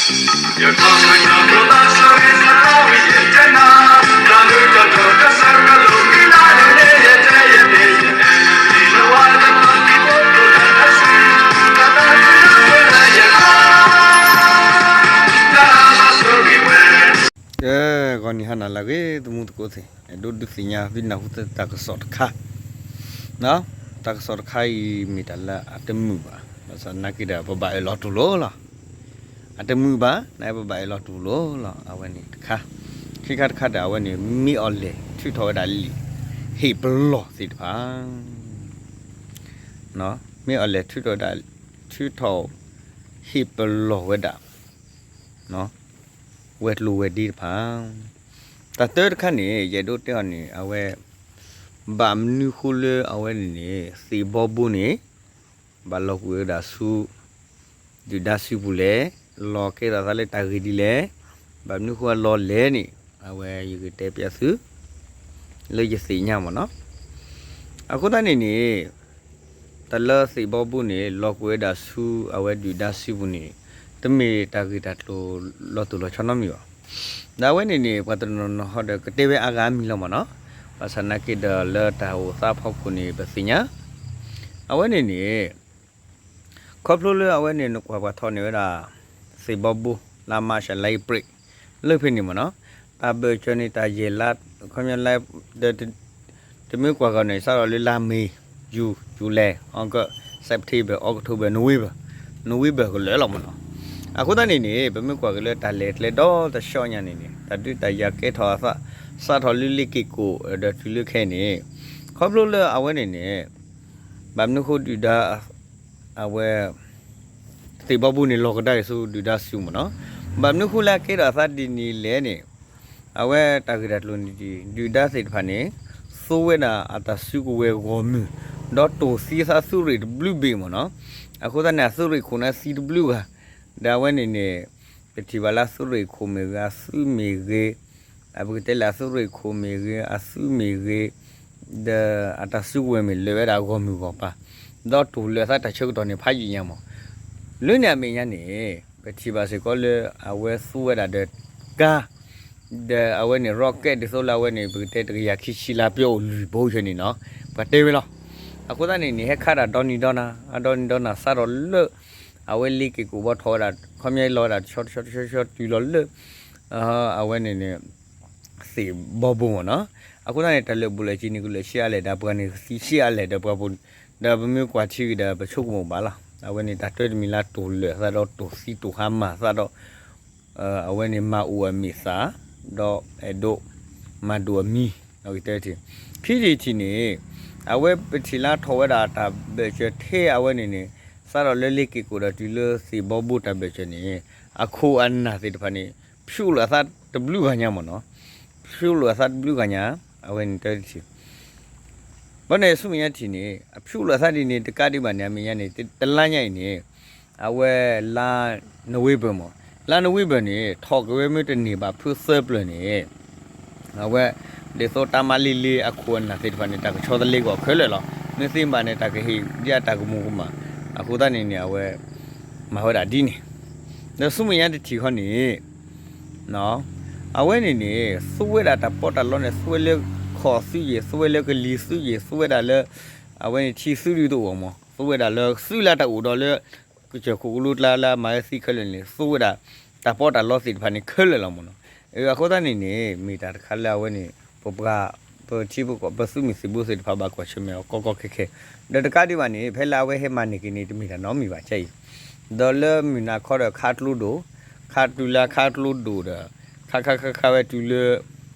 ဂီၤနံၤဟါနၤလၢအဂ့ၤ သမူသကိးသ့ၣ်, အဲၣ်ဒိးဒုးသ့ၣ်ညါသုနၢ်ဟူသတးကစီၣ်တခါ, တၢ်ကစီၣ်တခါအံၤမ့ၢ်တၢ်လၢအတမုာ်ဘၣ်, ဘၣ်ဆၣ်သနာ်က့ဒီး ပဘၣ်အၢၣ်လီၤတူၢ်လိာ်လီၤ. အတမုာ်ဘၣ် နပဘၣ်အၢၣ်လီၤတူၢ်လိာ်လီၤ. အဝဲန့ၣ်တခါ, ခံခါတခါဒီး အဝဲန့ၣ် မ့ၢ်အီၤလဲၣ်ထုးထီၣ်ဝဲဒၣ်လံာ်ဟ့ၣ်ပလီၢ်သ့ၣ်တဖၣ်, မ့ၢ်အီၤလဲၣ်ထုးထီၣ်ဝဲဒၣ်, ထုးထီၣ်ဟ့ၣ်ပလီၢ်ဝဲဒၣ် ဝဲၤကျိၤဝဲၤဒ့တဖၣ်, တၢ်တၢတခါန့ၣ် ယအဲၣ်ဒိးတဲအီၤန့ၣ် အဝဲ ဘၣ်မနုၤဃိလၢအဝဲန့ၣ်န့ၣ် သ့ၣ်ဘီဘိန့ၣ် ဘၣ်လီၤကွံာ်ဝဲဒၣ်ဆူ ဒုၣ်ဒါစုပူၤလဲၣ်, လီၤကဲထီၣ်သးလၢတၢ်ဂ့ၢ်ဒ်လဲၣ်, ဘၣ်မနုၤဃိအလီၤလဲၣ်န့ၣ် အဝဲယကတဲပျးသု လၢယသ့ၣ်ညါမ့ၢ်နီၤ. အဃိသတးန့ၣ်န့ၣ် တၢ်လၢသ့ၣ်ဘီဘိန့ၣ် လီၤကွံာ်ဝဲဒၣ်ဆူအဝဲဒုၣ်ဒါစုပူၤန့ၣ် တမ့ၢ်တၢ်ဂ့ၢ်တၢ်ကျိၤလီၤတိၢ်လီၤဆီနီတမံၤဘၣ်. ဒီးအဝဲန့ၣ်န့ၣ် ပှၤတနီၤနီၤဟီဒီး ကတဲဝဲအါဂၤအါမံၤလီၤမ့ၢ်နီၤ. ဘၣ်ဆၣ်သနာ်က့ဒီးလၢတၢ်အိၣ်သးအဖီခိၣ်န့ၣ် ပသ့ၣ်ညါ အဝဲန့ၣ်န့ၣ် ခီဖျိလၢအဝဲန့ၣ် နကွၢ်ပှၤထီၣ်န့ၢ်ဝဲဒၣ် သ့ၣ်ဘီဘိ လါမးရှး လါအ့ဖြ့ၣ် လၢဖဲန့ၣ်မ့ၢ်နီၤ, တၢ်ဘၢၣ်စၢၤန့ၣ် တၢ်ယဲၢ်လါ ခီပညီလါ တမ့ၢ်ကွၢ်ကီးန့ၣ် စးထီၣ်လၢလါမ့ၤ, ယူၢ်, ယူၤလံ, အီကူး, စဲးပထ့ဘၢၣ်, အီးကထိဘၢၣ်, နိၣ်ဝ့ဘၢၣ်, နိၣ်ဝ့ဘၢၣ်ကလၢာ်လီၤမ့ၢ်နီၤ. အဃိသတးန့ၣ်န့ၣ် ပမ့ၢ်ကွၢ်က့ၤလၢတၢ်လဲၤကျဲဒီတဖျၢၣ်ညါန့ၣ်န့ၣ် တၢ်ဒုးတၢ်ယၤကဲထီၣ်အသး စးထီၣ်လၢလ့ၤက့ၤကိၣ်ဒီးတုၤလၢခဲအံၤန့ၣ် ခီဖျိလၢအဝဲန့ၣ်န့ၣ် ဘၣ်မနုၤဃိဒုၣ်ဒါ အဝဲ သ့ၣ်ဘီဘိန့ၣ် လီၤကဒါအံၤဆူဒုၣ်ဒါစုမ့ၢ်နီၤ. ဘၣ်မနုၤဃိလၢအကဲထီၣ်အသးဒ်န့ၣ်လဲၣ်န့ၣ် အဝဲတၢ်ဂ့ၢ်တၢ်ကျိၤန့ၣ် ဒုၣ်ဒါသ့ၣ်တဖၣ်န့ၣ် သူဝဲဒၣ်အတၢ်စုကဝဲၤဂီၢ်မုၢ် ဒီးတိၢ်သံအသးသုးရ့ၣ်တဘျုးဘ့ၣ်မ့ၢ်နီၤ. အဃိသတးန့ၣ် အသုးရ့ၣ်ခိၣ်န့ၣ်သံတဘျုးဂၤ ဒီးအဝဲန့ၣ်န့ၣ် ပထံၣ်ဘၣ်လၢအသုးရ့ၣ်ခိၣ်မ့ၢ်ဂ့ၤ အသုးမ့ၢ်ဂ့ၤ ပကတဲလၢအသုးရ့ၣ်ခိၣ်မ့ၢ်ဂ့ၤ အသုးမ့ၢ်ဂ့ၤ ဒီးအတၢ်စုကဝဲၤမ့ၢ်လၢာ်ဝဲဒၣ်ဂီၢ်မုၢ်ဂီၢ်ပၤ ဒီးတိၢ်လၢာ်အသးတၢ်ဆၢကတီၢ်န့ၣ်ဖးယံာ်ညါမ့ၢ် လၢန့ၣ်အမဲာ်ညါန့ၣ် ပထံၣ်ဘၣ်စ့ၢ်ကီးလၢအဝဲသူဝဲဒၣ်ဒီးကါ ဒီးအဝဲန့ၣ် rocket ဒ်သိးလၢအဝဲန့ၣ် ပကတဲတကယၤခံဆံလါပျီအိၣ်လွံၢ်ဘိယဲန့ၣ်နီၤ ပှၤတဲဝဲလီၤ. အဃိသတးန့ၣ်န့ၣ် ဟဲခးတၢ်ဒီနံၤဒီနၤ အဒီနံၤဒီနၤစးထီၣ်လၢ အဝဲလ့ၤက့ၤကိၣ်ဘီထီၣ်ဝဲဒၣ် ခီပညီလီၤဝဲဒၣ်တဆီတဆီတဆီတဆီတုၤလီၤလၢ အဝဲန့ၣ်န့ၣ် သ့ၣ်ဘီဘိမ့ၢ်နီၤ. အဃိသတးန့ၣ် တၢ်လၢာ်ဘူၣ်လၢာ်စ့ၤန့ၣ် ကလၢာ်ဆံးအါလဲၣ် ဒီးပှၤန့ၣ်ကသံဆံးအါလဲၣ် ဒီးပှၤဖိ ဒီးပမ့ၢ်ကွၢ်ထံက့ၤဒီး ပဆိကမိၣ်ဘၣ်လီၤ. အဝဲန့ၣ် တၢ်တၢတမံၤလၢတိၢ်လၢာ်အသးဒီး တိၢ်သံတိၢ်ဟါမၢ်သးဒီး အဝဲန့ၣ် မၤအိၣ်အမ့ၢ်သး ဒီးအဲၣ်ဒိး မၤဒိၣ်အမံၤ ခံထံၣ်တထံၣ်န့ၣ် အဝဲပထံၣ်လၢထီၣ်ဝဲဒၣ်တၢ်ဘၢၣ်စၢၤထဲအဝဲန့ၣ်န့ၣ် စးထီၣ်လၢလ့ၤက့ၤကိၣ်ဒီးတုၤလၢသ့ၣ်ဘီဘိတၢ်ဘၢၣ်စၢၤန့ၣ် အခိၣ်အနၢ်သ့ၣ်တဖၣ်န့ၣ် ဖျိလၢာ်အသးတဘျုးဂၤညါမ့ၢ်နီၤ. ဖျိလၢာ်အသးတဘျုးဂၤညါ အဝဲန့ၣ်တထံၣ် ဘၣ်န့ၣ်ဆူမဲာ်ညါတထံၣ်န့ၣ် အဖျိလၢာ်အသးဒ်န့ၣ် တကးဒံးဘၣ်န့ၣ် အမဲာ်ညါန့ၣ် တလါညါအံၤန့ၣ် အဝဲလါ November မ့ၢ် လါ November န့ၣ် ထီၣ်က့ၤဝဲမ့ၢ်တန့ၢ်ဘၣ်ဖုသၢပျၢၤန့ၣ် အဝဲ ဒ်သိးတၢ်မၤလ့လ့အခိၣ်အနၢ်သ့ၣ်တဖၣ်န့ၣ် တၢ်ကဆီတလဲကီးခဲလၢာ်လီၤ. မ့ၢ်သ့မ့ၢ်ဘၣ်န့ၣ် တၢ်ကဟ့ၣ်ဒ်အတၢ်ကမူၤကမၣ် အဃိသတးန့ၣ်န့ၣ် အဝဲ မၤဝဲဒၣ်ဒ်န့ၣ် ဒီးဆူမဲာ်ညါတထံၣ်ဃီန့ၣ် အဝဲန့ၣ်န့ၣ် သူဝဲဒၣ်တၢ်ပီးတၢ်လီန့ၣ် သူဝဲလၢခီၣ်သုးယ့ၣ် သူဝဲလၢကလံၤသုးယ့ၣ် သူဝဲဒၣ်လၢ အဝဲန့ၣ်ထံသုးဒုတအိၣ်မး သူဝဲဒၣ်လၢသုးလၢတၢ်အိၣ်ဒီးလၢ ကစၢၢ်ခိၣ်ကလိကျါလၢအမၤဝဲသံခဲလၢာ်န့ၣ် သူဝဲဒၣ်တၢ်ပီးတၢ်လီသ့ၣ်တဖၣ်န့ၣ်ခဲလၢာ်လီၤမးနီၤ. အဃိသတးန့ၣ်န့ၣ် မ့ၢ်တၢ်တခါလၢအဝဲန့ၣ် ပပှၤ ပထံပကီၢ် ပသုးမုၢ်သံၣ်ဘိသ့ၣ်တဖၣ်ဘၣ်ကွၢ်ဆၢၣ်မဲာ်အီၤကီကီခဲခဲ ဒီးတကးဒံးဘၣ်န့ၣ် ဖဲလၢအဝဲဟဲမၤန့ၢ်က့ၤန့ၣ် တမ့ၢ်တၢ်နီတမံၤဘၣ်ခဲအံၤ ဒီးလၢမုၢ်နၤခီဒီးခါကျိဒိၣ် ခါတုၤလၢခါကျိဒိၣ်ဒီး ခါခါခါခါဝဲတုၤလၢ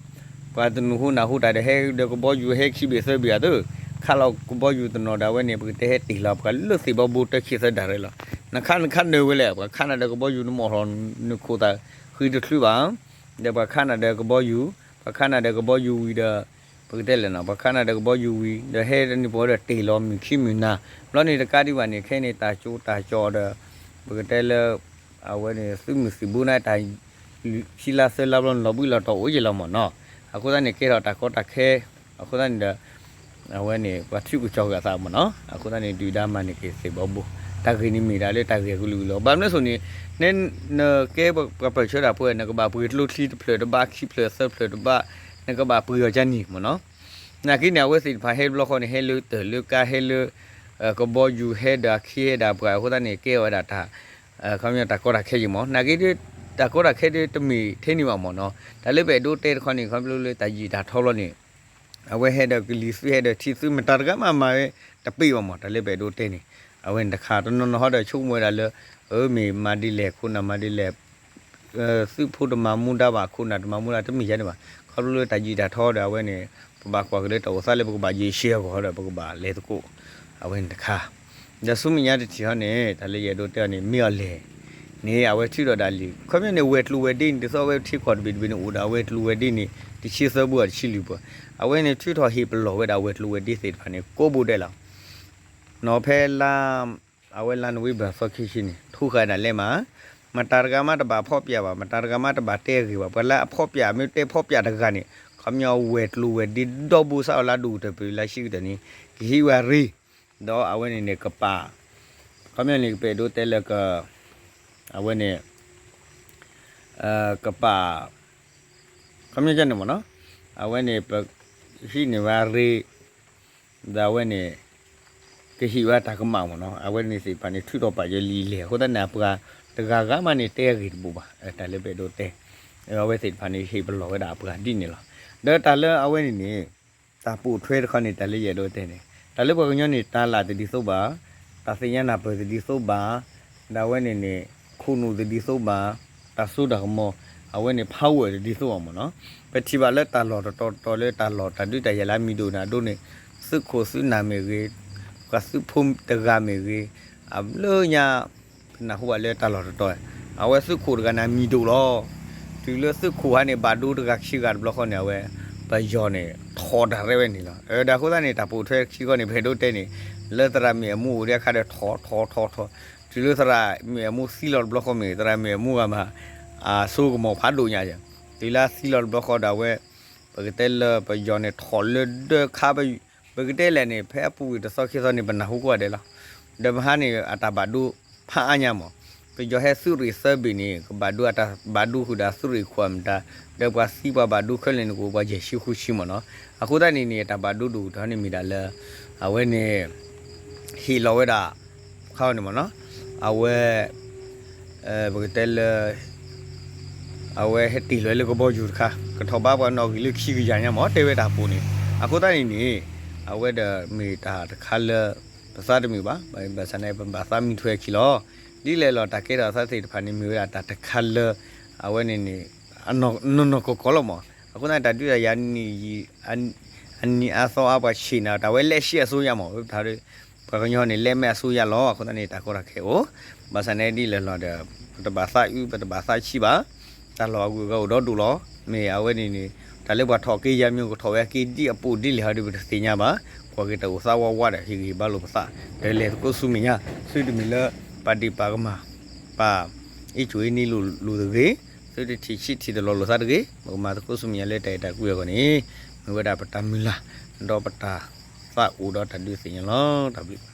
ပှၤတနုာ်ဟူနၢ်ဟူတၢ်ဒီးဟဲဒီးကဘီယူၤဟဲခံဘ့ၣ်သၢဘ့ၣ်အသိး ခါလီၤကဘီယူၤတနီၤဒီးအဝဲန့ၣ် ပကတဲဟဲတ့ၢ်လီၤပှၤလၢသ့ၣ်ဘီဘိတၢခံသၢဒၣ်ရဲၣ်လီၤ. နခါနခါနၢၤဝဲလဲၣ် ပှၤခါနၤဒီးကဘီယူၤနမီၢ်ထီၣ်နခိၣ်သးဃံတချုးဘၣ် ဒီးပှၤခါနၤဒီးကဘီယူၤ ပှၤခါနၤဒီးကဘီယူၤဝံၤဒီး ပကတဲလဲၣ်နီၤ ပှၤခါနၤဒီးကဘီယူၤဝံၤ ဒီးဟဲတနံၤပှၤဒီးတ့ၢ်လီၤမုၢ်ခံမုၢ်နၤ ဘျီန့ၣ်တကးဒံးဘၣ်န့ၣ် ခဲအံၤန့ၣ် တၢ်ကၠိတၢ်ကၠီဒီး ပကတဲလၢ အဝဲန့ၣ် သုးမုၢ်သံၣ်ဘိန့ၣ် တၢ်ခံလါသၢလါဘျီန့ၣ် လီၤဘှံးလီၤတီၤအိၣ်ယဲၢ်လီၤမးနီၤ. အဃိသတးန့ၣ် ကဲထီၣ်တၢ်ကီတၢ်ခဲ အဃိသတးန့ၣ်ဒီး အဝဲန့ၣ် ပှၤထုကစီၣ်ဂၤသးမးနီၤ. အဃိသတးန့ၣ် ဒုၣ်ဒါမၤန့ၢ်က့ၤသ့ၣ်ဘီဘိ တၢ်ဂ့ၢ်န့ၣ်မ့ၢ်ဒၣ်လၢတၢ်ဂ့ၢ်အကလုာ်ကလုာ်လီၤ. ဘၣ်မနုၤအဃိန့ၣ် နကဲပှၤပၢၢ်ဆၢတၢ်ဖိ နကဘၣ်ပှ့ၤကျိချံတဖျၢၣ်တဘၣ် ခံဖျၢၣ်သၢဖျၢၣ်တဘၣ် နကဘၣ်ပှ့ၤအီၤကန့ၣ်မ့ၢ်နီၤ. နာ်က့န့ၣ် အဝဲသ့ၣ်တဖၣ်ဟဲတဘျီဃီန့ၣ် ဟဲလၢတၢ်လၢကါ ဟဲလၢ ကဘီယူၤ ဟဲဒီးအခ့ဟဲဒီးအပှၤအဃိသတးန့ၣ် ကဲဝဲဒၣ်တၢ် ခီပညီတၢ်ကီတၢ်ခဲက့မ့ၢ် နာ်က့ တၢ်ကီတၢ်ခဲဒ်တမ့ၢ်ထဲန့ၣ်ဘၣ်မ့ၢ်နီၤ. တၢ်လၢပအဲၣ်ဒိးတဲတခီန့ၣ် ခီဖျိလၢတၢ်ယံာ်တၢ်ထီဘျီန့ၣ် အဝဲဟဲဒီးကလံၤသုး ဟဲဒီးထံသုး မတၤတဂၤမးမၤဝဲတပ့ၢ်ဘၣ်မ့ၢ် တၢ်လၢပအဲၣ်ဒိးတဲန့ၣ် အဝဲန့ၣ်တခါ တနီၤနီၤဟီဒီးဆိကမိၣ်ဝဲဒၣ်လၢ အၢ မ့ၢ်မၤဒ်လဲၣ် ခိၣ်နၢ်မၤဒ်လဲၣ် သုးဖိတမၤမူဒါဘၣ် ခိၣ်နၢ်တမၤမူဒါ တမ့ၢ်ယၤန့ၣ်ဘၣ်. ခီဖျိလၢတၢ်ယံာ်တၢ်ထီဒီးအဝဲန့ၣ် ပဘၣ်ကွၢ်က့ၤလၢတၢ်အိၣ်သးလၢပကဘၣ်ယံာ်ဆံးအဂီၢ်ဒီး ပကဘၣ်လဲၤသကိး အဝဲန့ၣ်တခါ ဒီးဆူမဲာ်ညါတထံၣ်ဟီန့ၣ် တၢ်လၢယအဲၣ်ဒိးတဲအီၤန့ၣ် မ့ၢ်အီၤလဲၣ်န့ၣ် အဝဲထုးထီၣ်ဒၣ်လံာ် ခီပညီန့ၣ် ဝဲၤကျိၤဝဲၤဒ့န့ၣ် ဒ်သိးအဝဲထံကီၢ်တဘ့ၣ်တဘ့ၣ်န့ၣ် အိၣ်ဒီးအဝဲၤကျိၤဝဲၤဒ့န့ၣ် တဆံသၢဘိ တဆံလွံၢ်ဘိ အဝဲန့ၣ်ထုးထီၣ်ဟ့ၣ်ပလီၢ်ဝဲဒၣ်ဝဲၤကျိၤဝဲၤဒ့သ့ၣ်တဖၣ်န့ၣ် ကိးဘိဒဲးလီၤ. နီၤဖဲလါ အဝဲလါနိၣ်ဝ့ဘၢၣ်သီခံဆံန့ၣ် ထုးဃာ်ဒၣ်လဲာ်မး မတၤတဂၤမးတဘၣ်ဖီၣ်ပျၢ်ဘၣ် မတၤတဂၤမးတဘၣ်တဲအဂ့ၢ်ဘၣ် ပှၤလၢအဖီၣ်ပျၢ်မ့ၢ်တဲဖီၣ်ပျၢ်တဂၤန့ၣ် ခီပညီဝဲၤကျိၤဝဲၤဒ့ဒီဘိစးအီၤလၢဒိၣ်ကတၢၢ်ပၢၢ်လၢဆံကတၢၢ်န့ၣ် ကဟံးဝဲရ့ ဒီးအဝဲန့ၣ်န့ၣ် ကပာ် ခီပညီန့ၣ် ကပအဲၣ်ဒိးတဲလၢက အဝဲန့ၣ် ကပာ် ခီပညီန့ၣ်မ့ၢ်နီၤ အဝဲန့ၣ် ပဟံးန့ၢ်ဝဲရ့ ဒီးအဝဲန့ၣ် ကဟံးဝဲတၢ်ကမၣ်မ့ၢ်နီၤ အဝဲန့ၣ်သ့ၣ်တဖၣ်န့ၣ် ထုးထီၣ်ပာ်ယလံာ်လဲၢ် အဃိသတးန့ၣ် အပှၤတဂၤဂၤမးန့ၣ် တဲအဂ့ၢ်တဘိးဘၣ် တၢ်လၢပအဲၣ်ဒိးတဲ အဝဲသ့ၣ်တဖၣ်န့ၣ် ဟ့ၣ်ပလီၢ်ဝဲဒၣ်အပှၤဒ်န့ၣ်လီၤ. ဒီးတၢ်လၢအဝဲန့ၣ်န့ၣ် တၢ်ပိာ်ထွဲတခီန့ၣ် တၢ်လၢယအဲၣ်ဒိးတဲန့ၣ် တၢ်လၢပှၤကညီန့ၣ် တၢ်လၢ်တဒ်သိးဘၣ်, တၢ်သ့ၣ်ညါနၢ်ပၢၢ်တဒ်သိးဘၣ်, ဒီးအဝဲန့ၣ်န့ၣ် ခိၣ်နူာ်တဒ်သိးဘၣ်, တၢ်စိတၢ်ကမီၤ အဝဲန့ၣ် power တဒ်သိးဘၣ်မ့ၢ်နီၤ. ပထံၣ်ဘၣ်လၢတၢ်လီၢ်တတီၤတီၤလၢတၢ်လီၢ်တၢ်ဒုးတၢ်ယၤလၢအမံၤဒိၣ်န့ၣ်အဒိန့ၣ် သုးခိၣ်သုးနၢ်မ့ၢ်ဂ့ၤ, ပှၤသုးဖိတဂၤမ့ၢ်ဂ့ၤ, အဘျုးညါ ပနၢ်ဟူဘၣ်လၢတၢ်လီၢ်တတီၤ အဝဲသုးခိၣ်တဂၤန့ၣ် အမံၤဒိၣ်လီၤ. တုၤလၢသုးခိၣ်ဟါန့ၣ် ဘၣ်ဒိတဂၤခံဂၤတဘျီဃီန့ၣ် အဝဲ ပယီၤန့ၣ် ထီၣ်တၢ်ရဲဝဲန့ၣ်လီၤ. ဒီးအဃိသတးန့ၣ် တၢ်ပိာ်ထွဲခံခီန့ၣ် ပအဲၣ်ဒိးတဲန့ၣ် လၢသရၣ်မ့ၢ်အမူအိၣ်ဒံးအခါဒီး ထီၣ်ထီၣ်ထီၣ်ထီၣ် တုၤလၢသရၣ်မ့ၢ်အမူသံလီၤတဘျီဃီမ့ၢ် သရၣ်မ့ၢ်အမူဂၤမး အစိကမီၤဖးဒိၣ်ညါယၤ တုၤလၢသံလီၤတဘျီဃီဒီးအဝဲ ပကတဲလၢပယီၤန့ၣ် ထီၣ်လၢဒၢခါ ပကတဲလဲၣ်န့ၣ် ဖဲအပူၤကွံာ်တသီခံသီန့ၣ် ပနၢ်ဟူကိးဂၤဒဲးလီၤ. ဒီးမဟါန့ၣ် အတၢ်ဘၣ်ဒိဖးအါညါမး ပယီၤဟဲသုးရ့ၣ်သၢဘ့ၣ်န့ၣ် ကဘၣ်ဒိအတၢ်ဘၣ်ဒိဃုာ်ဒီးသုးရ့ၣ်ခွံမတၤ ဒီးပှၤသံပှၤဘၣ်ဒိခဲလၢာ်န့ၣ် ကအိၣ်ပှၤယဲၢ်ဆံဃုဆံမ့ၢ်နီၤ. အဃိသတးန့ၣ်န့ၣ် တၢ်ဘၣ်ဒိဒိၣ်ကတၢၢ်န့ၣ်မ့ၢ်ဒၣ်လၢ အဝဲန့ၣ် ဟ့ၣ်လီၤဝဲဒၣ် ခါန့ၣ်မ့ၢ်နီၤ အဝဲ ပကတဲလၢ အဝဲဟဲတ့ၢ်လီၤလၢကဘီယူၤတခါ ကထီၣ်ဘါပှၤနီၣ်ဂံၢ်လၢခံကယၤညါမး တဲဝဲတၢ်ပိာ်န့ၣ် အဃိသတးန့ၣ်န့ၣ် အဝဲဒီးမ့ၢ်တၢ်တခါလၢ ပသးတမုာ်ဘၣ် ဘၣ်ဆၣ်န့ၣ် ပဘၣ်သးမံထွဲခံလီၤ. ဒ်လဲၣ်လီၤ တၢ်ကဲထီၣ်သးသ့ၣ်တဖၣ်န့ၣ် မ့ၢ်ဝဲဒၣ်တၢ်တခါလၢ အဝဲန့ၣ်န့ၣ် နီၢ်နီၢ်ကီၢ်ကီၢ်လီၤမး အဃိသတးန့ၣ် တၢ်ဒုးတၢ်ယၤ အနံၣ်အါသီအါပှၤဆံးန့ၣ် တၢ်ဝဲလက်ရှိအစိုးရမး ပှၤကညီန့ၣ် လက်မဲ့အစိုးရလီၤ. အဃိသတးန့ၣ် တၢ်ကီတၢ်ခဲအိၣ် ဘၣ်ဆၣ်န့ၣ်ဒ်လဲၣ်လီၤဒီး ပတဘၣ်သးအုး ပတဘၣ်သးဆံးဘၣ် တၢ်လီၢ်အဂုၤအဂၤအိၣ်ဒီဒိၣ်လီၤ. မ့ၢ်အဝဲန့ၣ်န့ၣ် တၢ်လၢပှၤထီၣ်က့ၤယၤမ့ၢ်ကထီၣ်ဝဲက့ၤဒ်အပိာ်ဒ်လဲၣ်ဟီဒီး ပတသ့ၣ်ညါဘၣ်. ကွၢ်က့ၤတၢ်အိၣ်သးဝးဝးဒီး ဟ့ၣ်ဂံၢ်ဟ့ၣ်ဘါလိာ်ပသး ဒီးလဲၤသကိးဆူမဲာ်ညါ သုတမ့ၢ်လၢ ပာ်ဒ့ၣ်ပာ်ကမၣ် ပာ် အ့ၣ်ကၠိအ့ၣ်န့ၣ်လိာ်လိာ်တဂ့ၤ, သုတထံၣ်ဆံးထံၣ်တလီၤလိာ်သးတဂ့ၤ. ပကမၤသကိးဆူမဲာ်ညါလၢတၢ်အဲၣ်တၢ်ကွံအဂီၢ်န့ၣ် မ့ၢ်ဝဲဒၣ်ပတၢ်မုၢ်လၢ် ဒီးပတၢ်သးအိၣ်ဒီးတၢ်ဒုးသ့ၣ်ညါလီၤ. တၢ်ဘျုး